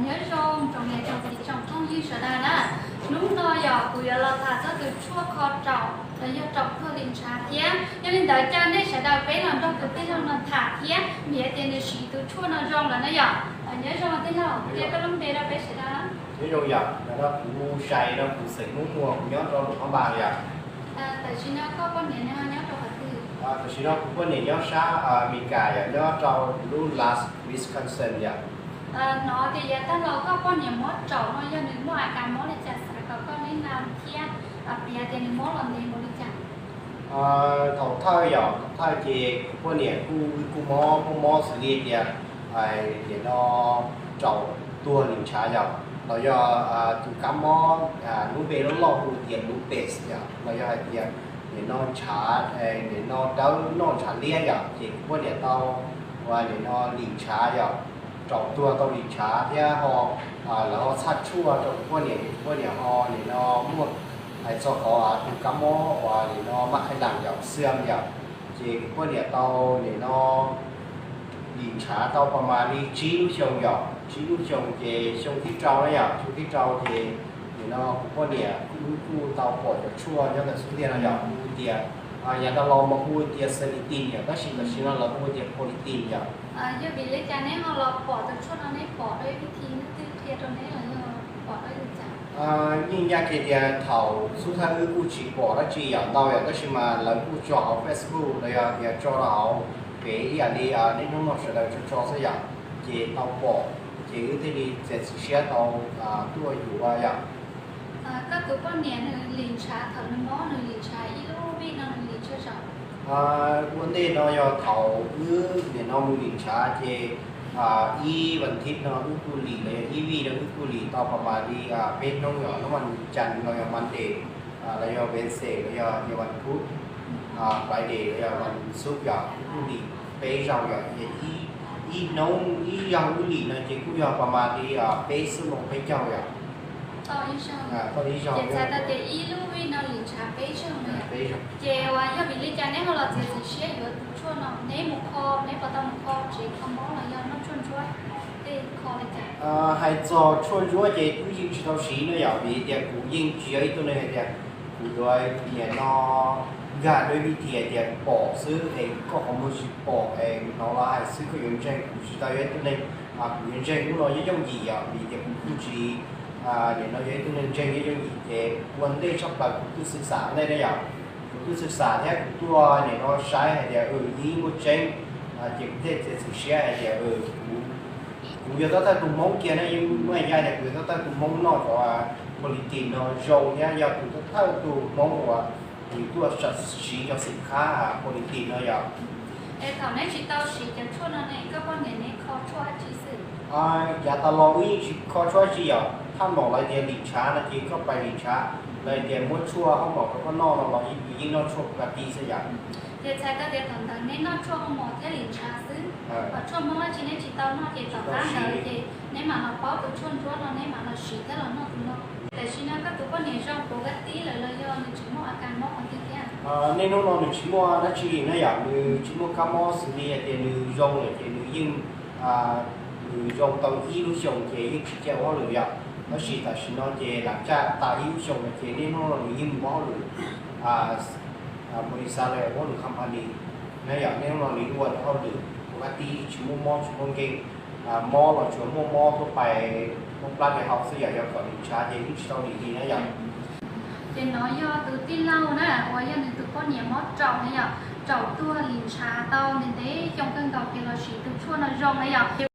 Nyob zoo tsoom niam tsoom txiv tsoom phooj ywg sawv daws na. Hnub no yog kuv yuav los tham txog tus tshuaj kho raum los yog raum tuag li ntshav thiab. Yog li ntawd caw nej sawv daws peb los nrog tus tij laug no tham thiab vim tias nws siv tus tshuaj no zoo lawm na yom. Nyob zoo tij laug, qhia koj lub npe rau peb sawv daws. Nyob zoo yom, no kuv Sai no kuv xeem Hmoob Muas, kuv nyob rau Luam Phab Npas yom. Tam sim no koj poj niam nyob rau qhov twg? Tam sim no kuv poj niam nyob sab Amelikas yom, nyob rau lub Las Wisconsin yom. Hnov tias yav tag los koj poj niam mob raum no yog nws muaj a kas mob li cas xav kom koj neb na thiab piav tias nws mob los ntev npaum li cas? Thaum thawj yom, thaum thawj ces kuv poj niam kuj, kuj mob, mob mob xws li tias nim no raum tuag li ntshav yom, los yog tus kab mob lub npe loj loj hu tias lupus yom, los yog hais tias nim no ntshav, nim no dawb noj ntshav liab yom, ces kuv poj niam tau ua nim no li ntshav yom, raum tuag tau li ntshav thiab ho lawv ho txhaj tshuaj rau kuv poj niam, kuv poj niam ho nim no muaj hais txog qhov tus kab mob uas nim no maj qhaib las yom, xiam yom, ces kuv poj niam tau nim no li ntshav tau pas mas li tsib lub xyoo yom, tsib lub xyoo ces xyoo thib rau na yom, xyoo thib rau ces nim no kuv poj niam kuj, kuj tau pom cov tshuaj nyob ntawm xub ntiag no yom, hu tias yav tas los mas hu tias xelitin yom, tab sis tam sim no lawv hu tias politin yom. Yog vim li cas neb ho los pom tus tshuaj no, neb pom dua ib vib thi twg qhia rau neb los yog pom dua li cas? Yeej ncaj qhia tias thaum xub thawj wb kuj tsis pom dab tsi yam ntau yom, tab sis mas lawv kuj tso hauv Facebook los yog tias tso rau hauv pem ib yam li niaj hnub no sawv daws tso tso xwb yom, ces tau pom, ces wb thiaj li txiav txim siab tau tuaj yuav yom. Koj tus poj niam nws li ntshav, thaum nws mob nws li ntshav ib lub vij no nws li tsawg zaus? Ua ntej no yog thaum wb nim no mus li ntshav ces ib vas thiv no wb kuj li, los yog ib vij no wb kuj li tau pas mas li peb hnub yom, hnub vas cas los yog Monday, los yog Wednesday, los yog tias vas phuv, Friday los yog vas xuv yom, wb kuj li peb zaug yom, ces ib hnub ib zaug wb li no ces kuj yog pas mas li peb xuab moos peb caug yom. Tau ib zaug. Ces txhais tau tias ib lub vij no li ntshav peb zaug no. Ces uas yog vim li cas neb ho los txiav txim siab yuav tus tshuaj no? Neb mus kho, neb puas tau mus kho tsev kho mob los yog noj tshuaj ntsuab tej kho li cas? Hais txog tshuaj ntsuab ces kuv yeej tsis tau siv no yom, vim tias kuv yeej tsis yog ib tug neeg hais tias kuv yuav nim no nkag dua ib vij thi hais tias pom xwb es koj qhov muag tsis pom es hnov lawv hais xwb koj yuav ntseeg. Kuv tsis tau yog ib tug neeg, kuv yuav ntseeg lub no yooj yooj yim yom, vim tias kuv kuj tsis, nim no yog ib tug neeg ntseeg yooj yooj yim ces ua ntej tshaj plaws kuv twb xwv xam ntej na yom, kuv twb xwv xam thiab kuv tuaj nim no saib hais tias ib muaj tseeb, ces kuv thiaj txiav txim siab hais tias kuv, kuv yog thawj thawj tus Hmoob kiag na, yeej muaj ib yam tias kuv yog thawj thawj tus Hmoob noj cov politin no zoo thiab yog tus thawj thawj tus Hmoob uas nws tuaj siv cov xim khab politin no yom. Es thaum neb tsis tau siv cov tshuaj no ne koj poj niam neb kho tshuaj dab tsi xwb? Yav tas los wb yeej tsis kho tshuaj dab tsi yom, thaj nom lawv tias lim ntshav no ces koj pais lim ntshav, lawv tias muab tshuaj hoob mom rau koj noj no los yus yeej noj tshuaj pab ti xwb yom. Ces txhais tau tias thaum ntawd neb noj tshuaj hoob mom thiab lim ntshav xwb, kom tshuaj Hmoob dab tsi neb tsis tau noj ces tom qab ntawd ces neb mam los paub tus tshuaj ntsuab no neb mam los siv thiab los noj tus no. Tam sim no koj tus poj niam zoo puv kab tib lawm los yog nws tseem muaj a kas mob qhov twg thiab? Niaj hnub no nws tsis muaj dab tsi na yom, nws tsis muaj kab mob xws li hais tias nws zoo lawm ces nws yeej, nws zoo tau ib lub xyoos ces yeej tsis cia ua hauj lwm yom. Tab sis tam sim no ces lam caj tas ib lub xyoos lawm ces niaj hnub no nws yeej mus ua hauj lwm, npaus li xav lawm ua hauj lwm company na yom, niaj hnub no nws ua cov hauj lwm puv kab tib tsis muaj mob tsis muaj nkeeg, mob los tsuas muaj mob tuaj pais muaj plab pes hau xwb yom, yog kom lim ntshav ces yeej tsis tau lim li na yom. Ces no yog tus tij laug na uas yog nws tus poj niam mob raum na yom, raum tuag lim ntshav tau ntev ntev xyoo kawg nkaus ces los siv tus tshuaj no zoo na yom.